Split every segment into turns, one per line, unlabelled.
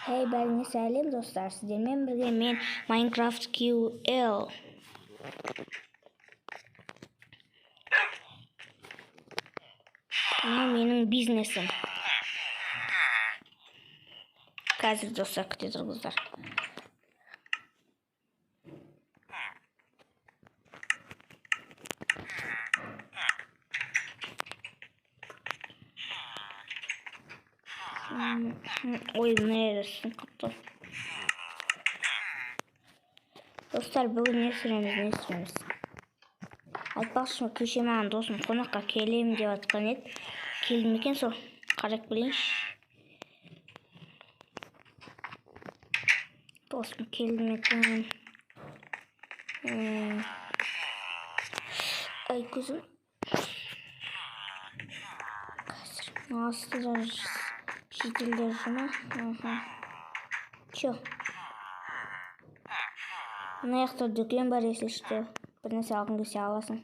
Hey, бәріңе сәлем, достар! Сіздермен бірге мен, Minecraft QL. Мынау менің бизнесім. Қазір, достар, күте тұрыңыздар. Ой, мына жері сынып қалыпты. Достар, бүгін не түсіреміз, не түсіреміз? Айтпақшы, кеше маған досым қонаққа келемін деп жатқан еді. Келді ме екен сол? Қарап келейінші. Досым келді ме екен? Ай, көзім. Қазір астыда жительдер жүр ма? Аха. Чё? Мына жақта дүкен бар, если что. Бір нәрсе алғың келсе, аласың.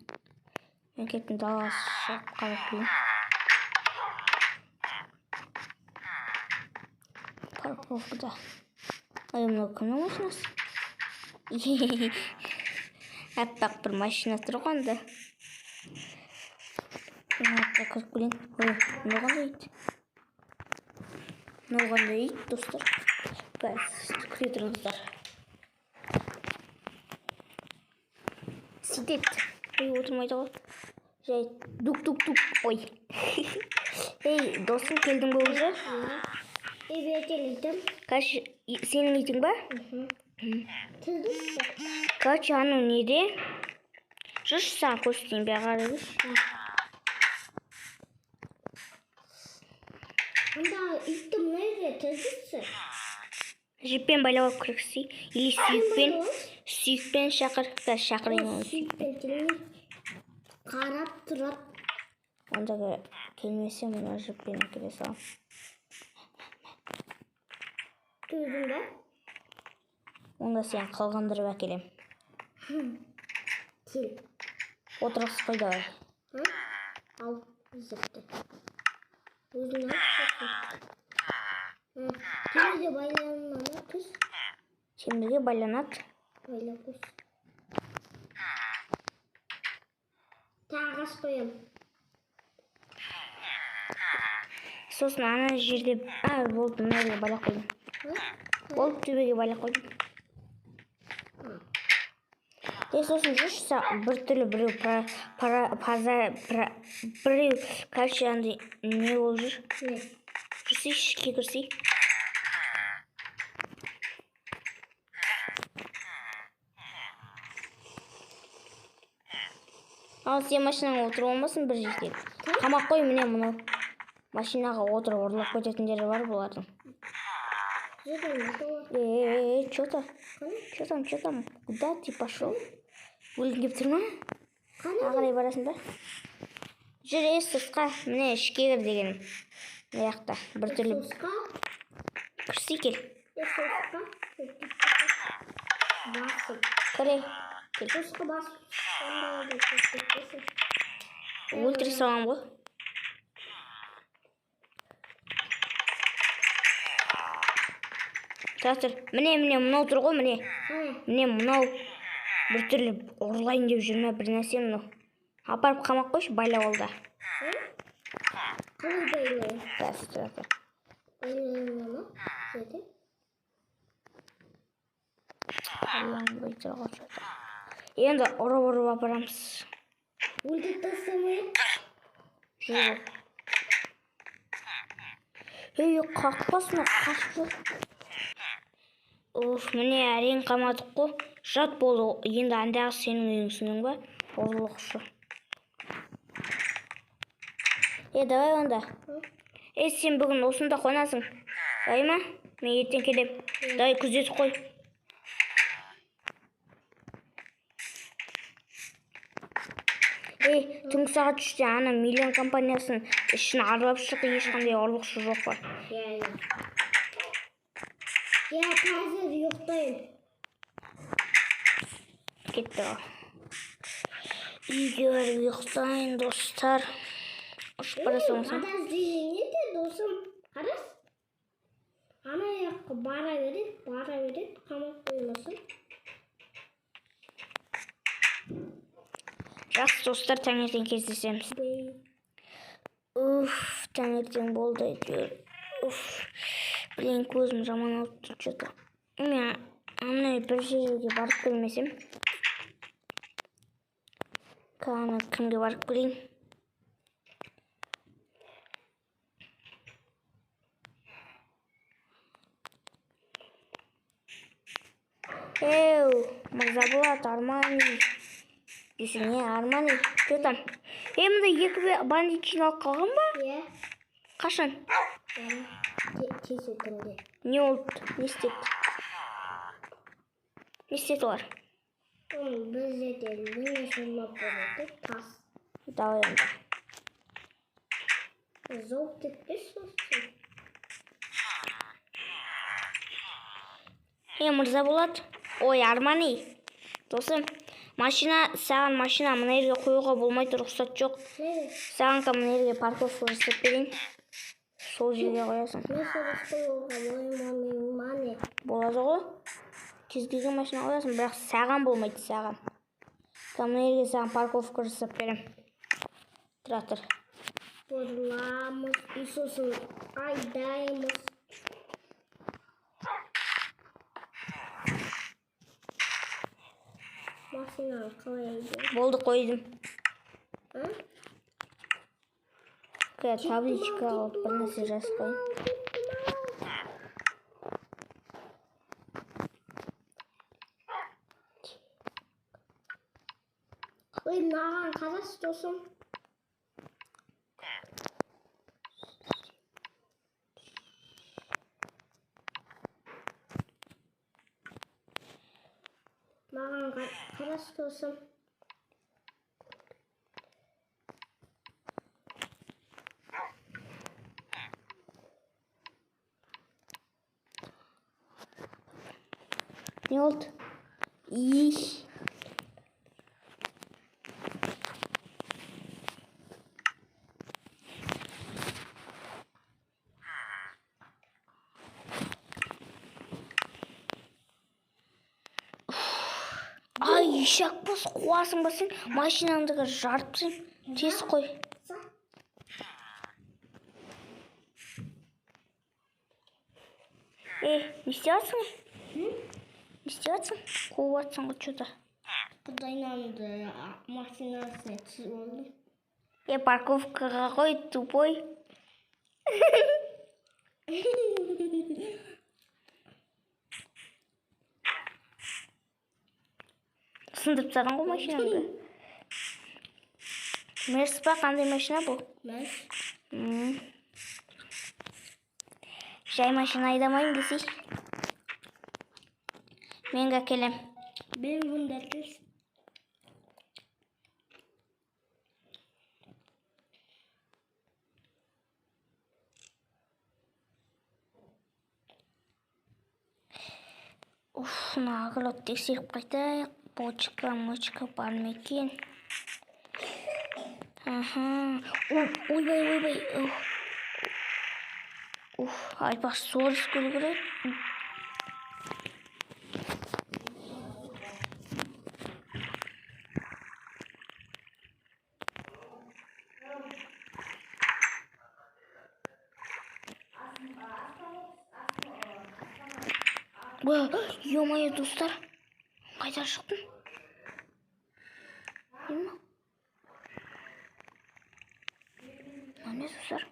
Мен кеттім, далаға шығып қарап келейін. Парковкада. Ай, мынау кімнің машинасы? Аппақ бір машина тұр ғой анда. Мына жаққа кіріп келейін. Ой, мынау қандай ит? Мынау қандай ит, достар? Қазір, күте тұрыңыздар. Сидит. Ой, отырмайды ғой. Жай, дук дук дук. Ой. Ей, досым, келдің бе уже?
Evet, итім.
Короче, сенің итің ба?
Тілдісі.
Короче, анау неде? Жүрші, саған көрсетейін, бері қарай жүрші.
Анда итті мына жерге тілдісі.
Жіппен байлап алып кіргізсей. Или сүйекпен, сүйекпен шақыр. Қазір шақырайын оны.
Сүйекпен келмей. Қарап тұрады.
Онда келмесе, мына жіппен әкеле саламын.
Көрдің бе?
Онда сені қылғындырып әкелем.
Кел.
Отырғызып қой, давай.
Ха? Ал, зіпті. Өзің ал. Темірге байланма ма? Түс.
Темірге байланады.
Байлап қойшы. Тағы ағаш қоямын.
Сосын ана жерде, а, болды, мына жерге байлап қойдым.
Ха?
Болды, төбеге байлап қойдым. Е, сосын жүрші, біртүрлі біреу пара, паза, біреу, короче, андай не болып жүр.
Не?
Жүрсейші, ішке кірсей. Ал сен машинаңа отырып алмасын бір жерде. Қамақ қой, міне, мынау. Машинаға отырып ұрлап кететіндері бар бұлардың.
Жерде мотор.
Э, чё там? Чё там, чё там? Куда ты пошел? Өлгің келіп тұр ма?
Қане?
Ары қарай барасың ба? Жүр, е, сыртқа. Міне, ішке кір дегенім. Мына жақта. Біртүрлі
Сосқа.
кірсей, кел.
Е, сосқа. Басып.
Кіре. Кел.
Сосқа басып. Сонда да кетесің.
Өлтіре саламын ғой. Тұра тұр. Міне, міне, мынау тұр ғой, міне.
Қане?
Міне, мынау біртүрлі ұрлайын деп жүр ме, бір нәрсе мынау. Апарып қамап қойшы, байлап ал да.
Қалай байлайын?
Қазір, тұра тұр.
Байлайын ма? Жерде.
Байланбай тұр ғой что-то. Енді ұрып ұрып апарамыз.
Өлтіріп тастамай.
Жүр. Ей, қақпасын, қашып жүр. Уф, міне, әрең қамадық қой. Жат, болды. Енді андағы сенің үйіңсің ба? Ұрлықшы. Е, давай онда. Е, сен бүгін осында қонасың. Давай ма? Мен ертең келем. Давай, күзетіп қой. Ей, түнгі сағат 3-те ана Миллион компаниясының ішін аралап шық, ешқандай ұрлықшы жоқ па?
Иә, иә. Иә, қазір ұйықтаймын.
Кетті ғой. Үйге барып ұйықтайын, достар. Ұшып бара салсам.
Подожди, не де, досым? Қарас. Ана жақта. жаққа бара береді, бара береді, қамап қоймасын.
Жақсы, достар, таңертең кездесеміз. Уф, таңертең болды әйтеуір. Уф, блин, көзім жаман ауырып тұр что-то. Мен ана бір жерге барып келмесем. Кәні, кімге барып келейін? Еу, Мырзаболат, Армани. Десең, не, Армани, че там? Ей, мында екі бандит жиналып қалған ба?
Иә.
Қашан?
Кеше түнде.
Не болды? Не істеді? Не істеді олар?
Бізде де міне ұрлап барады, тас.
Давай онда.
Зауып кетпес сосын.
Ей, Мырзаболат. Ой, Армани. Досым, машина, саған машина мына жерге қоюға болмайды, рұқсат жоқ.
Неге?
Саған мына жерге парковка жасап берейін. Сол жерге қоясың.
Мен соғыс қоюға болмаймын.
Болады ғой. Кез келген машина қоясың, бірақ саған болмайды, саған. Мына жерге саған парковка жасап беремін. Тұра тұр.
Бұрыламыз, и сосын айдаймыз. Машинаны қалай айдаймыз?
Болды, қойдым.
А?
Табличка алып бір нәрсе жазып қояйын.
Ой, маған қарашы, досым. Маған қарашы, досым.
Не болды? Ih. Ай, ешек бос қуасың ба сен? Машинаңды жарып тастаймын. Тез қой. Ей, не істеп жатсың? Не істеп жатсың? Қуып жатсың ғой что-то.
Құдайнамды машинасына түсіп алдым.
Е, парковкаға қой, тупой. Сындырып тастадың ғой машинаңды. Мерс па, қандай машина бұл?
Мерс.
Жай машина айдамаймын десей. Мен келем.
Мен бұнда тез.
Уф, мына огород тексеріп қайтайық. Бочка, мочка бар ма екен? Аха. Ойбай, ойбай. Уф, айтпақшы, сорыс көлік керек. Ё-моё, достар. Қайда шықтым? Не мынау? Мынау не, достар?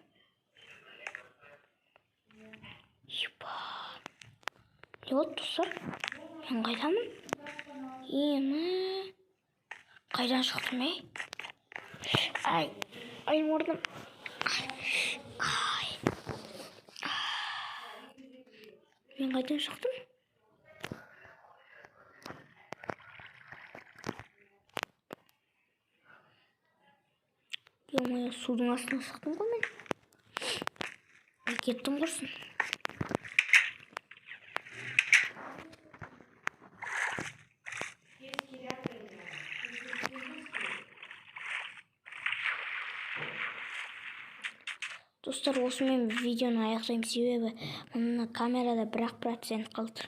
Еба. Не болды, достар? Мен қайдамын? Ема. Қайдан шықтым, ей? Ай, ай, мұрным. Ай. Мен қайдан шықтым? Ё-моё, судың астына шықтым ғой мен. Ай, кеттім құрсын. Достар, осымен видеоны аяқтаймын, себебі мына камерада 1-ақ процент қалды.